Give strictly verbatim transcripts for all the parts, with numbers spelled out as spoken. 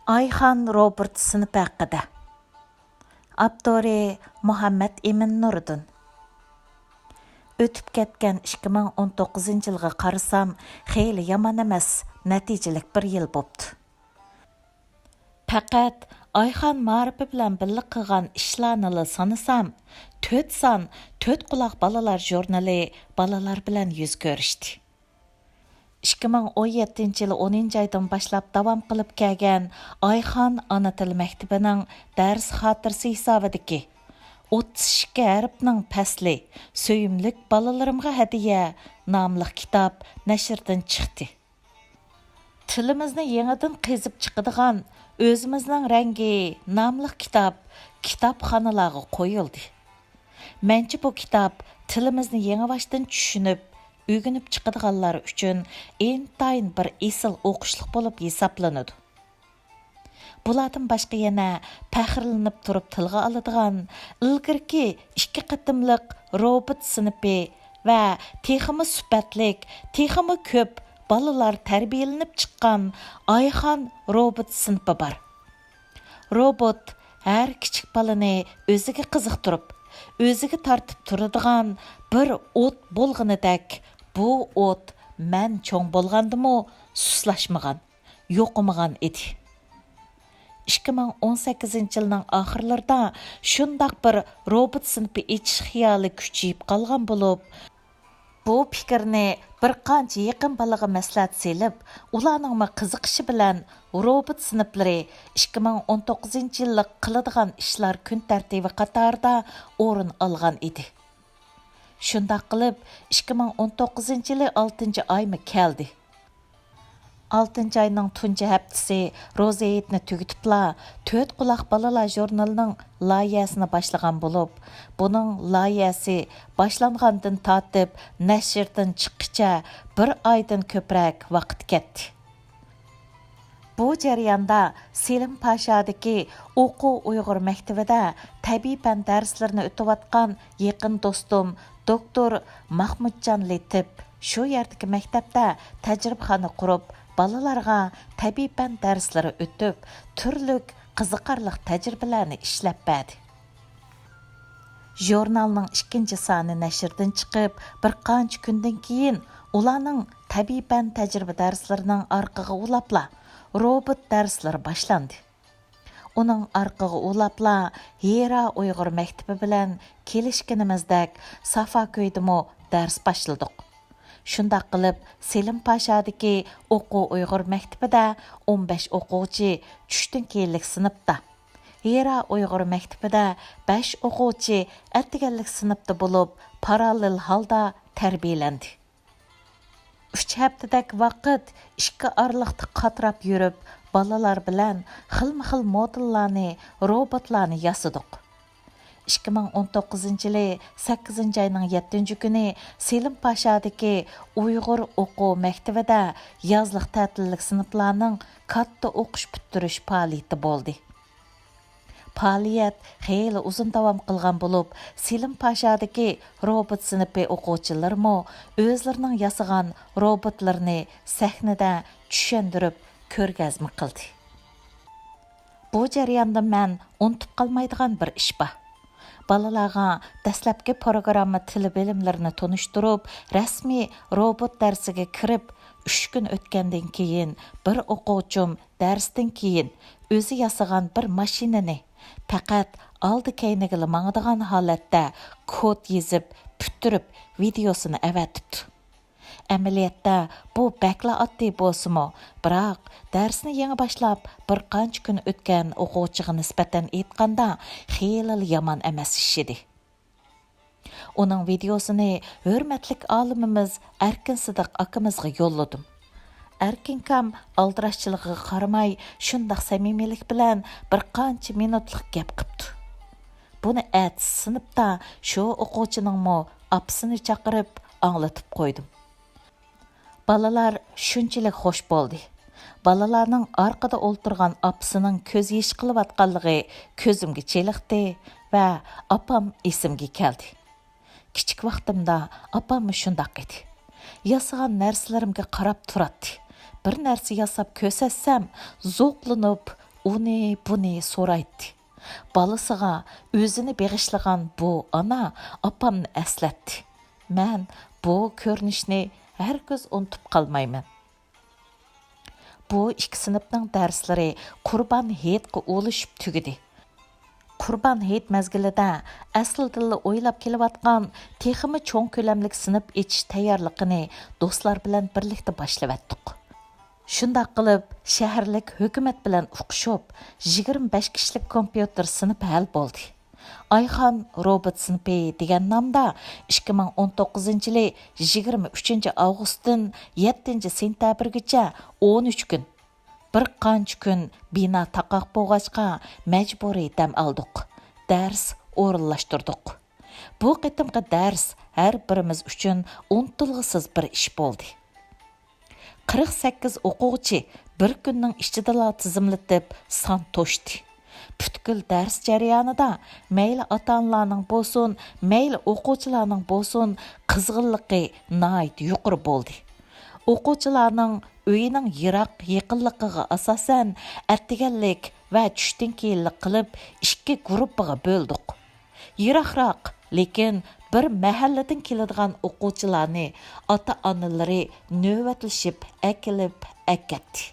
ئايخان روبوت سىنىپى ھەققىدە. ئاپتورى مۇھەممەت ئىمىن نۇردىن. ئۆتۈپ كەتكەن ئىككى مىڭ ئون توققۇزىنچى يىلغا قارىسام، خېلى يامان ئەمەس، نەتىجىلىك بىر يىل بوپتۇ. پەقەت ئايخان مائارىپى بىلەن بىللە قىلغان ئىشلارنىلا سانىسام، تۆت سان تۆت قۇلاق بالىلار ژۇرنىلى بالىلار بىلەن يۈز كۆرۈشتى. ئىككى مىڭ ئون يەتتىنچى يىل ئونىنچى ئايدىن باشلاپ داۋام قىلىپ كەلگەن ئايخان ئانا تىل مەكتىپىنىڭ دەرس خاتىرىسى ھېسابىدىكى ئوتتۇز ئىككى ھەرپنىڭ پەسلى، سۆيۈملۈك بالىلىرىمغا ھەدىيە ناملىق كىتاب نەشردىن چىقتى. تىلىمىزنى يېڭىدىن قېزىپ چىقىدىغان ئۆزىمىزنىڭ رەڭگى ناملىق كىتاب كىتابخانىلارغا قويۇلدى. مەنچە بۇ كىتاب تىلىمىزنى يېڭىباشتىن چۈشىنىپ، ئۆگىنىپ چىقىدىغانلار ئۈچۈن ئىنتايىن بىر ئېسىل ئوقۇشلۇق بولۇپ ھېسابلىنىدۇ. بۇلاردىن باشقا يەنە پەخىرلىنىپ تۇرۇپ تىلغا ئالىدىغان ئىلگىرىكى ئىككى قېتىملىق روبوت سىنىپى ۋە تېخىمۇ سۈپەتلىك، تېخىمۇ كۆپ بالىلار تەربىيەلىنىپ چىققان ئايخان روبوت سىنىپى بار. روبوت ھەر كىچىك بالىنى ئۆزىگە قىزىقتۇرۇپ، ئۆزىگە تارتىپ تۇرىدىغان بىر ئوت بولغىنىدەك، بۇ ئوت مەن چوڭ بولغاندىمۇ سۇسلاشمىغان، يوقىمىغان ئىدى. ئىككى مىڭ ئون سەككىزىنچى يىلنىڭ ئاخىرلىرىدا شۇنداق بىر روبوت سىنىپى ئېچىش خىيالى كۈچىيىپ قالغان بولۇپ، بۇ پىكىرنى بىر قانچە يېقىن بالىغا مەسلىھەت سېلىپ، ئۇلارنىڭمۇ قىزىقىشى بىلەن روبوت سىنىپلىرى ئىككى مىڭ ئون توققۇزىنچى يىللىق قىلىدىغان ئىشلار كۈن تەرتىپى قاتارىدا ئورۇن ئالغان ئىدى. شۇنداق قىلىپ، ئىككى مىڭ ئون توققۇزىنچى يىلى ئالتىنچى ئايمۇ كەلدى. ئالتىنچى ئاينىڭ تۇنجى ھەپتىسى روزا ھېيتنى تۈگىتىپلا، تۆت قۇلاق بالىلار ژۇرنىلىنىڭ لايىھەسىنى باشلىغان بولۇپ، بۇنىڭ لايىھەسى باشلانغاندىن تارتىپ نەشردىن چىققىچە بىر ئايدىن كۆپرەك ۋاقىت كەتتى. بۇ جەرياندا سېلىم پاشادىكى ئوقۇ ئۇيغۇر مەكتىۋىدە تەبىئىي پەن دەرسلىرىنى ئۆتۈۋاتقان يېقىن دوستۇم دوكتور ماخمۇتجان لېتىپ شۇ يەردىكى مەكتەپتە تەجرىبىخانا قۇرۇپ، بالىلارغا تەبىئىي پەن دەرسلىرى ئۆتۈپ، تۈرلۈك قىزىقارلىق تەجرىبىلەرنى ئىشلەپ بەردى. ژۇرنالنىڭ ئىككىنچى سانى نەشردىن چىقىپ، بىر قانچە كۈندىن كېيىن ئۇلارنىڭ تەبىئىي پەن تەجرىبە دەرسلىرىنىڭ ئارقىغا ئۇلاپلا روبوت دەرسلىرى باشلاندى. ئۇنىڭ ئارقىغا ئۇلاپلا ھىرا ئۇيغۇر مەكتىپى بىلەن كېلىشكىنىمىزدەك سافا كۆيدىمۇ دەرس باشلىدۇق. شۇنداق قىلىپ، سېلىم پاشادىكى ئوقۇ ئۇيغۇر مەكتىپىدە ئون بەش ئوقۇغۇچى چۈشتىن كېيىنلىك سىنىپتا، ھىرا ئۇيغۇر مەكتىپىدە بەش ئوقۇغۇچى ئەتىگەنلىك سىنىپتا بولۇپ، پاراللېل ھالدا تەربىيەلەندى. ئۈچ ھەپتىدەك ۋاقىت ئىككى ئارىلىقتا قاتراپ يۈرۈپ، بالىلار بىلەن خىلمۇ خىل مودېللارنى، روبوتلارنى ياسىدۇق. ئىككى مىڭ ئون توققۇزىنچى يىلى سەككىزىنچى ئاينىڭ يەتتىنچى كۈنى سېلىم پاشادىكى ئۇيغۇر ئوقۇ مەكتىۋىدە يازلىق تەتىللىك سىنىپلارنىڭ كاتتا ئوقۇش پۈتتۈرۈش پائالىيىتى بولدى. پائالىيەت خېلى ئۇزۇن داۋام قىلغان بولۇپ، سېلىم پاشادىكى روبوت سىنىپى ئوقۇغۇچىلىرىمۇ ئۆزلىرىنىڭ ياسىغان روبوتلىرىنى سەھنىدە چۈشەندۈرۈپ، كۆرگەزمە قىلدى. بۇ جەرياندا مەن ئۇنتۇپ قالمايدىغان بىر ئىش بار. بالىلارغا دەسلەپكى پروگرامما تىل بىلىملىرىنى تونۇشتۇرۇپ، رەسمىي روبوت دەرسىگە كىرىپ، ئۈچ كۈن ئۆتكەندىن كېيىن، بىر ئوقۇغۇچىم دەرستىن كېيىن ئۆزى ياسىغان بىر ماشىنىنى پەقەت ئالدى كەينىگىلا ماڭىدىغان ھالەتتە كود يېزىپ، پۈتتۈرۈپ، ۋىدېئوسىنى ئەۋەتىپتۇ. ئەمەلىيەتتە بۇ بەكلا ئاددىي بولسىمۇ، بىراق دەرسنى يېڭى باشلاپ بىر قانچە كۈن ئۆتكەن ئوقۇغۇچىغا نىسبەتەن ئېيتقاندا، خېلىلا يامان ئەمەس ئىش ئىدى. ئۇنىڭ ۋىدېئوسىنى ھۆرمەتلىك ئالىمىمىز ئەركىن سىدىق ئاكىمىزغا يوللىدىم. ئەركىنكام ئالدىراشچىلىقىغا قارىماي، شۇنداق سەمىمىيلىك بىلەن بىر قانچە مىنۇتلۇق گەپ قىپتۇ. بۇنى ئەتىسى سىنىپتا شۇ ئوقۇغۇچىنىڭمۇ ئاپىسىنى چاقىرىپ ئاڭلىتىپ قويدۇم. بالىلار شۇنچىلىك خوش بولدى. بالىلارنىڭ ئارقىدا ئولتۇرغان ئاپىسىنىڭ كۆز يېشى قىلىۋاتقانلىقى كۆزۈمگە چېلىقتى ۋە ئاپام ئېسىمگە كەلدى. كىچىك ۋاقتىمدا ئاپاممۇ شۇنداق ئىدى. ياسىغان نەرسىلىرىمگە قاراپ تۇراتتى. بىر نەرسە ياساپ كۆرسەتسەم، زوقلىنىپ، ئۇنى-بۇنى سورايتتى. بالىسىغا ئۆزىنى بېغىشلىغان بۇ ئانا ئاپامنى ئەسلەتتى. مەن بۇ كۆرۈنۈشنى ھەرگىز ئۇنتۇپ قالمايمەن. بۇ ئىككى سىنىپنىڭ دەرسلىرى قۇربان ھېيتقا ئۇلىشىپ تۈگىدى. قۇربان ھېيت مەزگىلىدە ئەسلىدىنلا ئويلاپ كېلىۋاتقان تېخىمۇ چوڭ كۆلەملىك سىنىپ ئېچىش تەييارلىقىنى دوستلار بىلەن بىرلىكتە باشلىۋەتتۇق. شۇنداق قىلىپ، شەھەرلىك ھۆكۈمەت بىلەن ئۇقۇشۇپ، يىگىرمە بەش كىشىلىك كومپيۇتېر سىنىپى ھەل بولدى. ئايخان روبوت سىنىپى دېگەن نامدا ئىككى مىڭ ئون توققۇزىنچى يىلى يىگىرمە ئۈچىنچى ئاۋغۇستتىن يەتتىنچى سېنتەبىرگىچە ئون ئۈچ كۈن، بىر قانچە كۈن بىنا تاقاق بولغاچقا، مەجبۇرىي دەم ئالدۇق، دەرس ئورۇنلاشتۇردۇق. بۇ قېتىمقى دەرس ھەر بىرىمىز ئۈچۈن ئۇنتۇلغۇسىز بىر ئىش بولدى. قىرىق سەككىز ئوقۇغۇچى بىر كۈننىڭ ئىچىدىلا تىزىملىتىپ سان توشتى. پۈتكۈل دەرس جەريانىدا مەيلى ئاتا-ئانىلارنىڭ بولسۇن، مەيلى ئوقۇغۇچىلارنىڭ بولسۇن، قىزغىنلىقى ناھايىتى يۇقىرى بولدى. ئوقۇغۇچىلارنىڭ ئۆيىنىڭ يىراق يېقىنلىقىغا ئاساسەن، ئەتىگەنلىك ۋە چۈشتىن كېيىنلىك قىلىپ ئىككى گۇرۇپپىغا بۆلدۇق. يىراقراق، لېكىن بىر مەھەللىدىن كېلىدىغان ئوقۇغۇچىلارنى ئاتا-ئانىلىرى نۆۋەتلىشىپ ئەكېلىپ ئەكەتتى.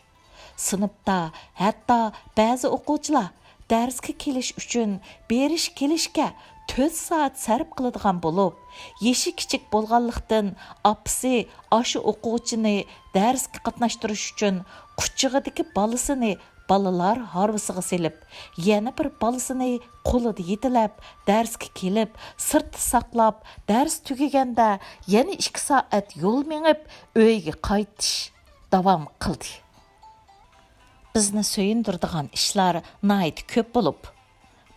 سىنىپتا ھەتتا بەزى ئوقۇغۇچىلار دەرسكە كېلىش ئۈچۈن بېرىش-كېلىشكە تۆت سائەت سەرپ قىلىدىغان بولۇپ، يېشى كىچىك بولغانلىقتىن، ئاپىسى ئاشۇ ئوقۇغۇچىنى دەرسكە قاتناشتۇرۇش ئۈچۈن قۇچىقىدىكى بالىسىنى بالىلار ھارۋىسىغا سېلىپ، يەنە بىر بالىسىنى قولىدا يېتىلەپ، دەرسكە كېلىپ، سىرتتا ساقلاپ، دەرس تۈگىگەندە يەنە ئىككى سائەت يول مېڭىپ، ئۆيگە قايتىش داۋام قىلدى. بىزنى سۆيۈندۈرىدىغان ئىشلار ناھايىتى كۆپ بولۇپ،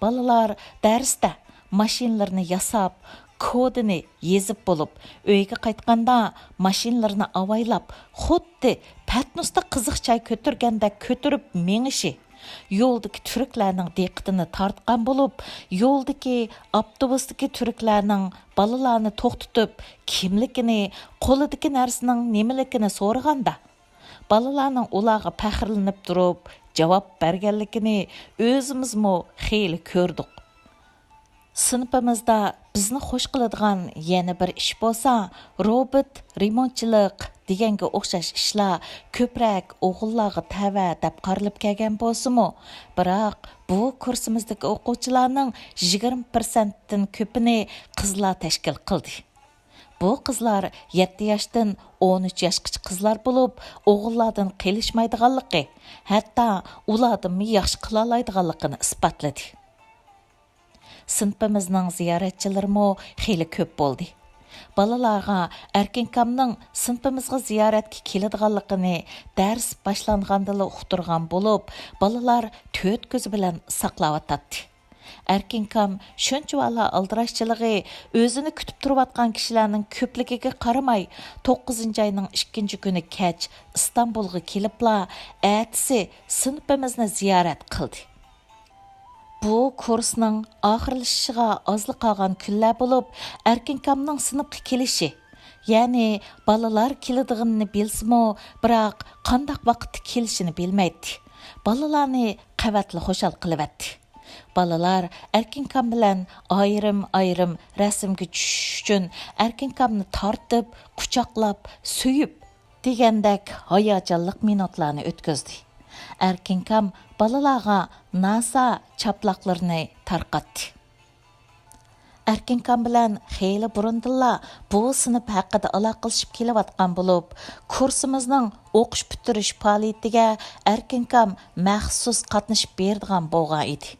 بالىلار دەرستە ماشىنىلىرىنى ياساپ، كودىنى يېزىپ بولۇپ، ئۆيگە قايتقاندا ماشىنىلىرىنى ئاۋايلاپ، خۇددى پەتنۇستا قىزىق چاي كۆتۈرگەندەك كۆتۈرۈپ مېڭىشى يولدىكى تۈركلەرنىڭ دىققىتىنى تارتقان بولۇپ، يولدىكى، ئاپتوبۇستىكى تۈركلەرنىڭ بالىلارنى توختىتىپ، كىملىكىنى، قولىدىكى نەرسىنىڭ نېمىلىكىنى سورىغاندا، بالىلارنىڭ ئۇلارغا پەخىرلىنىپ تۇرۇپ جاۋاب بەرگەنلىكىنى ئۆزىمىزمۇ خېلى كۆردۇق. سىنىپىمىزدا بىزنى خوش قىلىدىغان يەنە بىر ئىش بولسا، روبوت رېمونتچىلىق دېگەنگە ئوخشاش ئىشلار كۆپرەك ئوغۇللارغا تەۋە دەپ قارىلىپ كەلگەن بولسىمۇ، بىراق بۇ كۇرسىمىزدىكى ئوقۇغۇچىلارنىڭ يىگىرمە پىرسەنتتىن كۆپىنى قىزلار تەشكىل قىلدى. بۇ قىزلار يەتتە ياشتىن ئون ئۈچ ياشقىچە قىزلار بولۇپ، ئوغۇللاردىن قېلىشمايدىغانلىقى، ھەتتا ئۇلاردىنمۇ ياخشى قىلالايدىغانلىقىنى ئىسپاتلىدى. سىنىپىمىزنىڭ زىيارەتچىلىرىمۇ خېلى كۆپ بولدى. بالىلارغا ئەركىنكامنىڭ سىنىپىمىزغا زىيارەتكە كېلىدىغانلىقىنى دەرس باشلانغاندىلا ئۇقتۇرغان بولۇپ، بالىلار تۆت كۆزى بىلەن ساقلاۋاتاتتى. ئەركىنكام شۇنچىۋالا ئالدىراشچىلىقى ئۆزىنى كۈتۈپ تۇرۇۋاتقان كىشىلەرنىڭ كۆپلۈكىگە قارىماي، توققۇزىنچى ئاينىڭ ئىككىنچى كۈنى كەچ ئىستانبۇلغا كېلىپلا، ئەتىسى سىنىپىمىزنى زىيارەت قىلدى. بۇ كۇرسنىڭ ئاخىرلىشىشىغا ئازلا قالغان كۈنلەر بولۇپ، ئەركىنكامنىڭ سىنىپقا كېلىشى، يەنى بالىلار كېلىدىغىنىنى بىلسىمۇ، بىراق قانداق ۋاقىتتا كېلىشىنى بىلمەيتتى. بالىلارنى قەۋەتلا خۇشال قىلىۋەتتى. بالىلار ئەركىنكام بىلەن ئايرىم-ئايرىم رەسىمگە چۈشۈش ئۈچۈن ئەركىنكامنى تارتىپ، قۇچاقلاپ، سۆيۈپ، دېگەندەك ھاياجانلىق مىنۇتلارنى ئۆتكۈزدى. ئەركىنكام بالىلارغا ناسا چاپلاقلىرىنى تارقاتتى. ئەركىنكام بىلەن خېلى بۇرۇندىنلا بۇ سىنىپ ھەققىدە ئالاقىلىشىپ كېلىۋاتقان بولۇپ، كۇرسىمىزنىڭ ئوقۇش پۈتتۈرۈش پائالىيىتىگە ئەركىنكام مەخسۇس قاتنىشىپ بېرىدىغان بولغان ئىدى.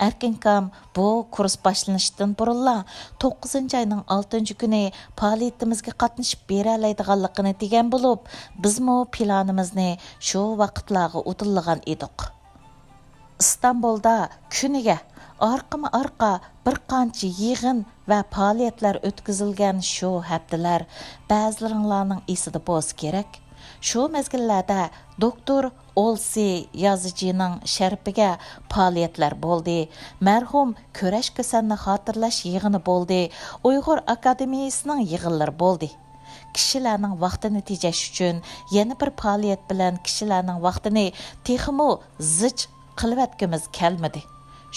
ئەركىنكام بۇ كۇرس باشلىنىشتىن بۇرۇنلا توققۇزىنچى ئاينىڭ ئالتىنچى كۈنى پائالىيىتىمىزگە قاتنىشىپ بېرەلەيدىغانلىقىنى دېگەن بولۇپ، بىزمۇ پىلانىمىزنى شۇ ۋاقىتلارغا ئۇدۇللىغان ئىدۇق. ئىستانبۇلدا كۈنىگە ئارقىمۇ ئارقا بىر قانچە يىغىن ۋە پائالىيەتلەر ئۆتكۈزۈلگەن شۇ ھەپتىلەر بەزىلىرىڭلارنىڭ ئېسىدە بولسا كېرەك. شۇ مەزگىللەردە دوكتور ئولسى يازىجىنىڭ شەرىپىگە پائالىيەتلەر بولدى، مەرھۇم كۈرەش كۈسەننى خاتىرىلەش يىغىنى بولدى، ئۇيغۇر ئاكادېمىيىسىنىڭ يىغىنلىرى بولدى. كىشىلەرنىڭ ۋاقتىنى تېجەش ئۈچۈن يەنە بىر پائالىيەت بىلەن كىشىلەرنىڭ ۋاقتىنى تېخىمۇ زىچ قىلىۋەتكۈمىز كەلمىدى.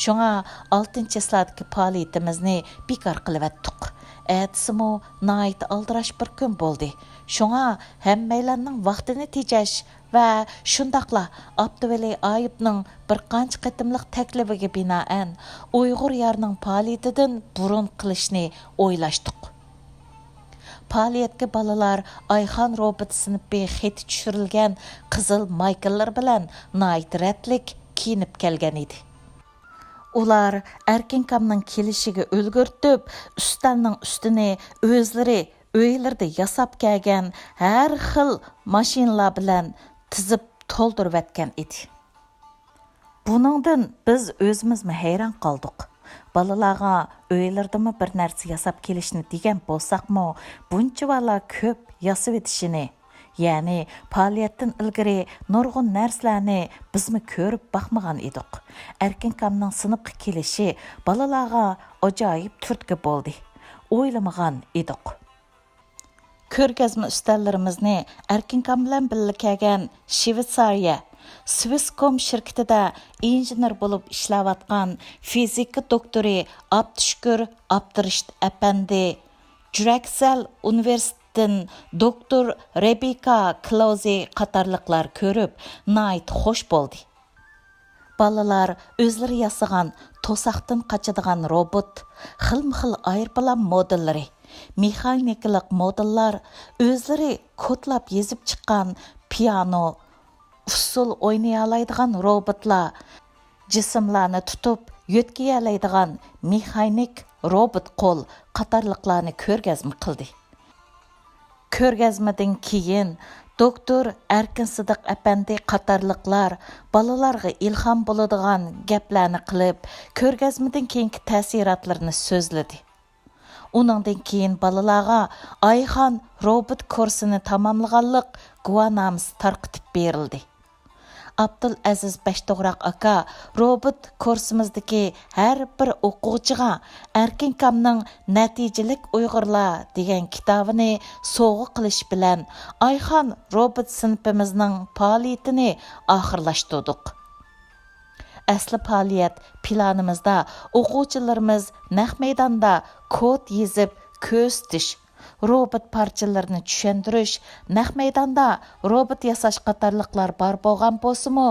شۇڭا ئالتىنچى چىسلادىكى پائالىيىتىمىزنى بىكار قىلىۋەتتۇق. ئەتىسىمۇ ناھايىتى ئالدىراش بىر كۈن بولدى. شۇڭا ھەممەيلەننىڭ ۋاقتىنى تېجەش ۋە شۇنداقلا ئابدۇۋەلى ئايۇپنىڭ بىر قانچە قېتىملىق تەكلىپىگە بىنائەن، ئۇيغۇر يارنىڭ پائالىيىتىدىن بۇرۇن قىلىشنى ئويلاشتۇق. پائالىيەتكە بالىلار ئايخان روبوت سىنىپى خېتى چۈشۈرۈلگەن قىزىل مايكىلىرى بىلەن ناھايىتى رەتلىك كىيىنىپ كەلگەن ئىدى. ئۇلار ئەركىنكامنىڭ كېلىشىگە ئۈلگۈرتۈپ، ئۈستەلنىڭ ئۈستىنى ئۆزلىرى ئۆيلىرىدە ياساپ كەلگەن ھەر خىل ماشىنىلار بىلەن تىزىپ تولدۇرۇۋەتكەن ئىدى. بۇنىڭدىن بىز ئۆزىمىزمۇ ھەيران قالدۇق. بالىلارغا ئۆيلىرىدىمۇ بىر نەرسە ياساپ كېلىشنى دېگەن بولساقمۇ، بۇنچىۋالا كۆپ ياسىۋېتىشىنى، يەنى پائالىيەتتىن ئىلگىرى نۇرغۇن نەرسىلەرنى بىزمۇ كۆرۈپ باقمىغان ئىدۇق. ئەركىنكامنىڭ سىنىپقا كېلىشى بالىلارغا ئاجايىپ تۈرتكە بولدى. ئويلىمىغان ئىدۇق. كۆرگەزمە ئۈستەللىرىمىزنى ئەركىنكام بىلەن بىللە كەلگەن شىۋېتسارىيە سۋىسكوم شىركىتىدە ئىنژېنېر بولۇپ ئىشلەۋاتقان فىزىكا دوكتورى ئابدۇشۈكۈر ئابدۇرېشىت ئەپەندى، جۈرەكسەل ئۇنىۋېرسىتېتىدىن دوكتور رېبېكا كلوزى قاتارلىقلار كۆرۈپ ناھايىتى خوش بولدى. بالىلار ئۆزلىرى ياسىغان توساقتىن قاچىدىغان روبوت، خىلمۇ خىل ئايروپىلان مودېللىرى، مېخانىكىلىق مودېللار، ئۆزلىرى كودلاپ يېزىپ چىققان پىيانو، ئۇسسۇل ئوينىيالايدىغان روبوتلار، جىسىملارنى تۇتۇپ يۆتكىيەلەيدىغان مېخانىك روبوت قول قاتارلىقلارنى كۆرگەزمە قىلدى. كۆرگەزمىدىن كېيىن دوكتور ئەركىن سىدىق ئەپەندى قاتارلىقلار بالىلارغا ئىلھام بولىدىغان گەپلەرنى قىلىپ، كۆرگەزمىدىن كېيىنكى تەسىراتلىرىنى سۆزلىدى. ئۇنىڭدىن كېيىن بالىلارغا ئايخان روبوت كۇرسىنى تاماملىغانلىق گۇۋاھنامىسى تارقىتىپ بېرىلدى. ئابدۇلئەزىز بەشتوغراق ئاكا روبوت كۇرسىمىزدىكى ھەر بىر ئوقۇغۇچىغا ئەركىنكامنىڭ نەتىجىلىك ئۇيغۇرلار دېگەن كىتابىنى سوۋغا قىلىش بىلەن ئايخان روبوت سىنىپىمىزنىڭ پائالىيىتىنى ئاخىرلاشتۇردۇق. ئەسلى پائالىيەت پىلانىمىزدا ئوقۇغۇچىلىرىمىز نەق مەيداندا كود يېزىپ كۆرسىتىش، روبوت پارچىلىرىنى چۈشەندۈرۈش، نەق مەيداندا روبوت ياساش قاتارلىقلار بار بولغان بولسىمۇ،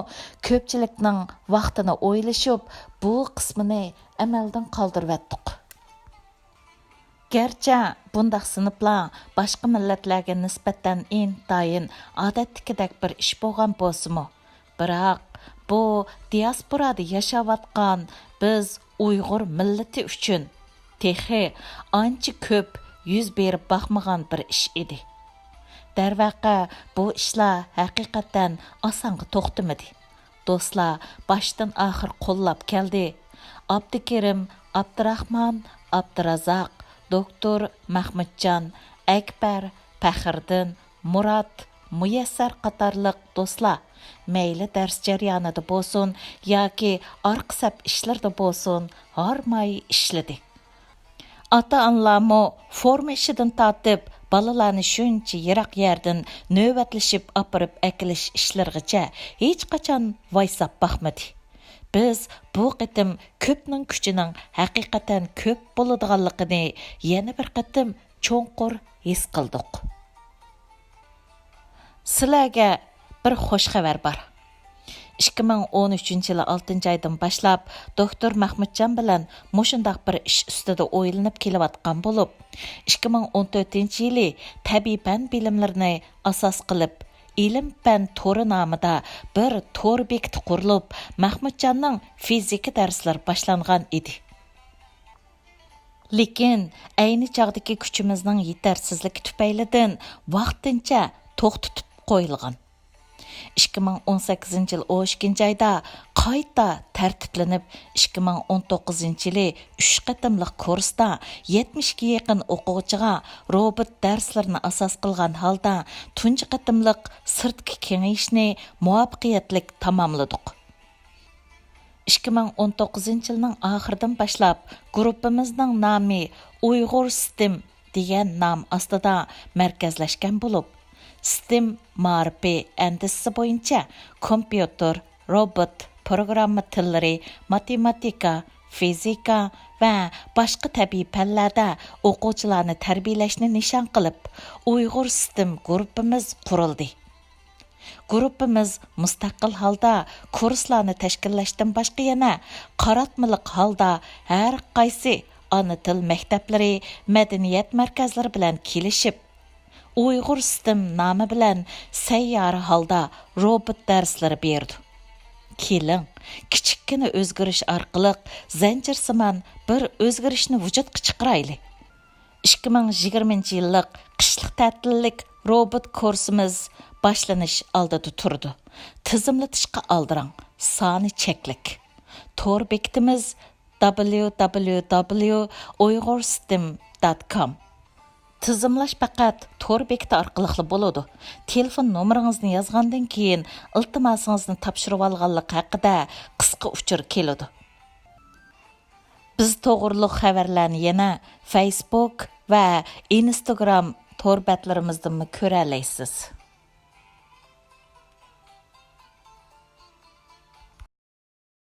كۆپچىلىكنىڭ ۋاقتىنى ئويلىشىپ، بۇ قىسمىنى ئەمەلدىن قالدۇرۇۋەتتۇق. گەرچە بۇنداق سىنىپلار باشقا مىللەتلەرگە نىسبەتەن ئىنتايىن ئادەتتىكىدەك بىر ئىش بولغان بولسىمۇ، بىراق بۇ دىياسپورادا ياشاۋاتقان بىز ئۇيغۇر مىللىتى ئۈچۈن تېخى ئانچە كۆپ يۈز بېرىپ باقمىغان بىر ئىش ئىدى. دەرۋەقە، بۇ ئىشلار ھەقىقەتەن ئاسانغا توختىمىدى. دوستلار باشتىن ئاخىر قوللاپ كەلدى. ئابدۇكېرىم، ئابدۇراخمان، ئابدۇرازاق، دوكتور مەخمۇتجان، ئەكبەر، پەخرىدىن، مۇرات، مۇيەسسەر قاتارلىق دوستلار مەيلى دەرس جەريانىدا بولسۇن ياكى ئارقا سەپ ئىشلىرىدا بولسۇن ھارماي ئىشلىدى. ئاتا-ئانىلارمۇ فورما ئىشىدىن تارتىپ بالىلارنى شۇنچە يىراق يەردىن نۆۋەتلىشىپ ئاپىرىپ ئەكېلىش ئىشلىرىغىچە ھېچقاچان ۋايساپ باقمىدى. بىز بۇ قېتىم كۆپنىڭ كۈچىنىڭ ھەقىقەتەن كۆپ بولىدىغانلىقىنى يەنە بىر قېتىم چوڭقۇر ھېس قىلدۇق. سىلەرگە بىر خوش خەۋەر بار. ئىككى مىڭ ئون ئۈچىنچى يىلى ئالتىنچى ئايدىن باشلاپ، دوكتور مەخمۇتجان بىلەن مۇشۇنداق بىر ئىش ئۈستىدە ئويلىنىپ كېلىۋاتقان بولۇپ، ئىككى مىڭ ئون تۆتىنچى يىلى تەبىئىي پەن بىلىملىرىنى ئاساس قىلىپ، ئىلىم پەن تورى نامىدا بىر تور بېكىتى قۇرۇلۇپ، مەخمۇتجاننىڭ فىزىكا دەرسلىرى باشلانغان ئىدى. لېكىن ئەينى چاغدىكى كۈچىمىزنىڭ يېتەرسىزلىكى تۈپەيلىدىن ۋاقتىنچە توختىتىپ قويۇلغان. ئىككى مىڭ ئون سەككىزىنچى يىل ئون ئىككىنچى ئايدا قايتا تەرتىپلىنىپ، ئىككى مىڭ ئون توققۇزىنچى يىلى ئۈچ قېتىملىق كۇرستا يەتمىشكە يېقىن ئوقۇغۇچىغا روبوت دەرسلىرىنى ئاساس قىلغان ھالدا تۇنجى قېتىملىق سىرتقى كېڭىيىشنى مۇۋەپپەقىيەتلىك تاماملىدۇق. ئىككى مىڭ ئون توققۇزىنچى يىلنىڭ ئاخىرىدىن باشلاپ گۇرۇپپىمىزنىڭ نامى ئۇيغۇر ستىم دېگەن نام ئاستىدا مەركەزلەشكەن بولۇپ، ستىم مائارىپى ئەندىزىسى بويىچە كومپيۇتېر، روبوت، پروگرامما تىللىرى، ماتېماتىكا، فىزىكا ۋە باشقا تەبىئىي پەنلەردە ئوقۇغۇچىلارنى تەربىيەلەشنى نىشان قىلىپ، ئۇيغۇر ستېم گۇرۇپپىمىز قۇرۇلدى. گۇرۇپپىمىز مۇستەقىل ھالدا كۇرسلارنى تەشكىللەشتىن باشقا يەنە قاراتمىلىق ھالدا ھەر قايسى ئانا تىل مەكتەپلىرى، مەدەنىيەت مەركەزلىرى بىلەن كېلىشىپ، ئۇيغۇر ستېم نامى بىلەن سەييارە ھالدا روبوت دەرسلىرى بېرىدۇ. كېلىڭ، كىچىككىنە ئۆزگىرىش ئارقىلىق زەنجىرسىمان بىر ئۆزگىرىشنى ۋۇجۇدقا چىقىرايلى. ئىككى مىڭ يىگىرمىنچى يىللىق قىشلىق تەتىللىك روبوت كۇرسىمىز باشلىنىش ئالدىدا تۇرىدۇ. تىزىملىتىشقا ئالدىراڭ، سانى چەكلىك. تور بېكىتىمىز www.uyghurstem.com. تىزىملاش پەقەت تور بېكىتى ئارقىلىقلا بولىدۇ. تېلېفون نومۇرىڭىزنى يازغاندىن كېيىن، ئىلتىماسىڭىزنى تاپشۇرۇۋالغانلىق ھەققىدە قىسقا ئۇچۇر كېلىدۇ. بىز توغرۇلۇق خەۋەرلەرنى يەنە فەيسبۇك ۋە ئىنستاگرام تور بەتلىرىمىزدىنمۇ كۆرەلەيسىز.